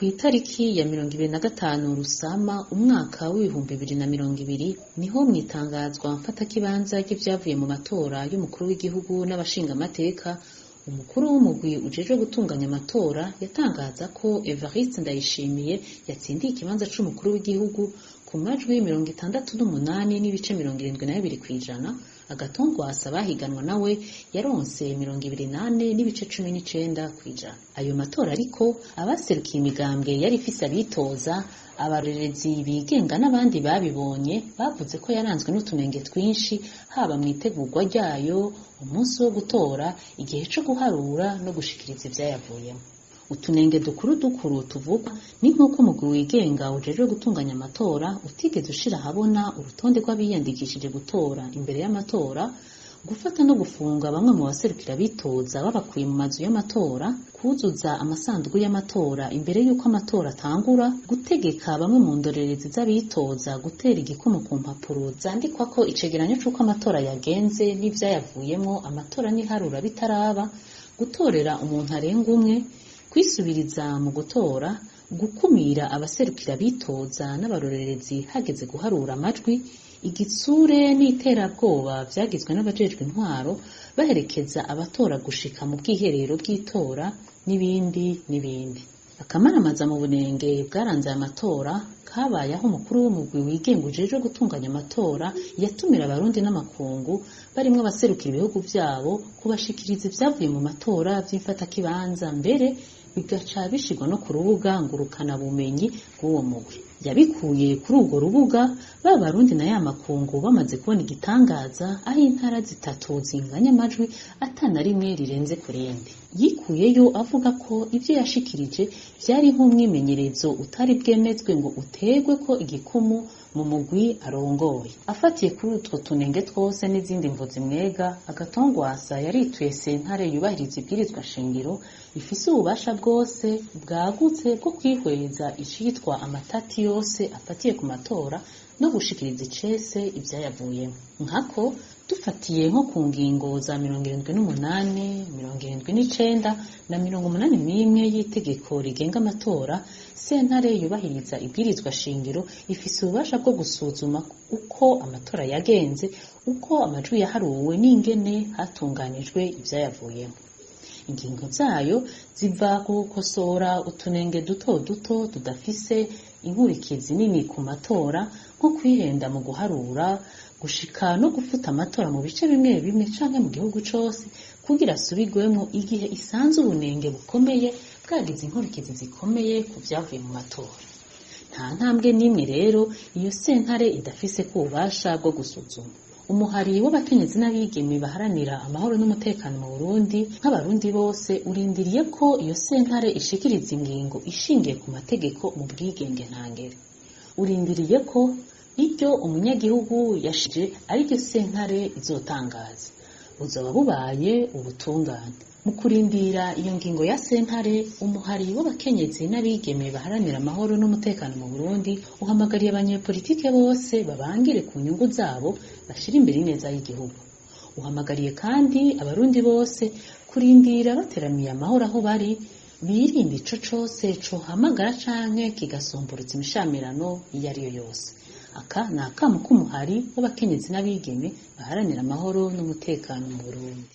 Kw'itariki ya 25 Rusama umwaka w'2020 niho mw'itangazwa mfatakibanza ry'ivyavuye mu matora y'umukuru w'igihugu n'abashingamateka, umukuru w'umugwi ujejwe gutunganya amatora yatangaza ko Evariste Ndayishimiye yatsindiye ikibanza c'umukuru w'igihugu ku majwi 68,72%, Agathon Rwasa bahiganwa nawe yaronse 24,19%. Ayo matora ariko abaserukiye imigambwe yari ifise abitoza, abarorerezi bigenga n'abandi babibonye bavuze ko yaranzwe n'utunenge twinshi haba mw'itegurwa ryayo, umunsi wo gutora, igihe co guharura no gushikiriza ivyayavuyemwo. Utunenge dukuru dukuru tuvugwa ni nk'uko umugwi wigenga ujejwe gutunganya amatora utigeze ushira ahabona urutonde rw'abiyandikishije gutora imbere y'amatora, gufata no gufunga bamwe mu baserukira abitoza babakuye mu mazu y'amatora, kuzuza amasandugu y'amatora imbere y'uko amatora atangura, gutegeka bamwe mu ndorerezi z'abitoza gutera igikumu ku mpapuro zandikwako icegeranyo c'uko amatora yagenze n'ivyayavuyemwo, amatora n'iharura bitaraba, gutorera umuntu arenga umwe, kwisubiriza mu gutora, gukumira abaserukira abitoza n'abarorerezi hageze guharura amajwi, igitsure n'iterabwoba vyagizwe n'abajejwe intwaro baherekeza abatora gushika mu bwiherero bw'itora n'ibindi n'ibindi. Akamaramaza mu bunenge bwaranze aya matora kabaye aho umukuru w'umugwi wigenga ujejwe gutunganya amatora yatumira abarundi n'amakungu barimwo abaserukira ibihugu vyabo kubashikiriza ivyavuye mu matora vy'imfatakibanza, mbere bigaca bishirwa no ku rubuga ngurukanabumenyi bw'uwo mugwi. Yabikuye kuri urwo rubuga ba barundi na ya makungu bamaze kubona igitangaza aho intara zitatu zinganya amajwi ata na rimwe rirenze ku rindi. Yikuyeyo avuga ko ivyo yashikirije vyari nk'umwimenyerezo utari bwemezwe ngo uterwe ko igikumu mu mugwi arongoye. Afatiye kuri utwo tunenge twose n'izindi mvo zimwega, Agathon Rwasa yarituye sentare yubahiriza ibwirizwa shingiro ifise ububasha bwose bwagutse bwo kwihweza icitwa amatati yose afatiye ku matora no gushikiriza icese ivyayavuyemwo. Nkako dufatiye nko ku ngingo za 78, 79 na 81 y'itegeko rigenga amatora, sentare yubahiriza ibwirizwa shingiro ifise ububasha bwo gusuzuma uko amatora yagenze, uko amajwi yaharuwe n'ingene hatunganijwe ivyayavuyemwo. Ingingo zayo ziva ku gukosora utunenge duto duto tudafise inkurikizi nini ku matora, nko kwihenda mu guharura, gushika no gufuta amatora mu bice bimwe bimwe canke mu gihugu cose kugira asubirwemwo igihe isanze ubunenge bukomeye bwagize inkurikizi zikomeye ku vyavuye mu matora. Nta ntambwe n'imwe rero iyo sentare idafiseko ububasha bwo gusuzuma. Umuhari w'abakenyezi n'abigeme baharanira amahoro n'umutekano mu Burundi nk'abarundi bose urindiriye ko iyo sentare ishikiriza ingingo ishingiye ku mategeko mu bwigenge ntangere. Urindiriye ko iryo umunyagihugu yashije ariryo sentare izotangaza. Buzoba bubaye ubutungane. Mu kurindira iyo ngingo ya sentare, umuhari w'abakenyezi n'abigeme baharanira amahoro n'umutekano mu Burundi uhamagariye abanyepolitike bose babangire ku nyungu zabo bashira imbere ineza y'igihugu. Uhamagariye kandi abarundi bose kurindira bateramiye amahoro aho bari, birinde ico cose cohamagara canke kigasomborotsa imishamirano iyo ariyo yose. Aka ni akamo k'umuhari w'abakenyezi n'abigeme baharanira amahoro n'umutekano mu Burundi.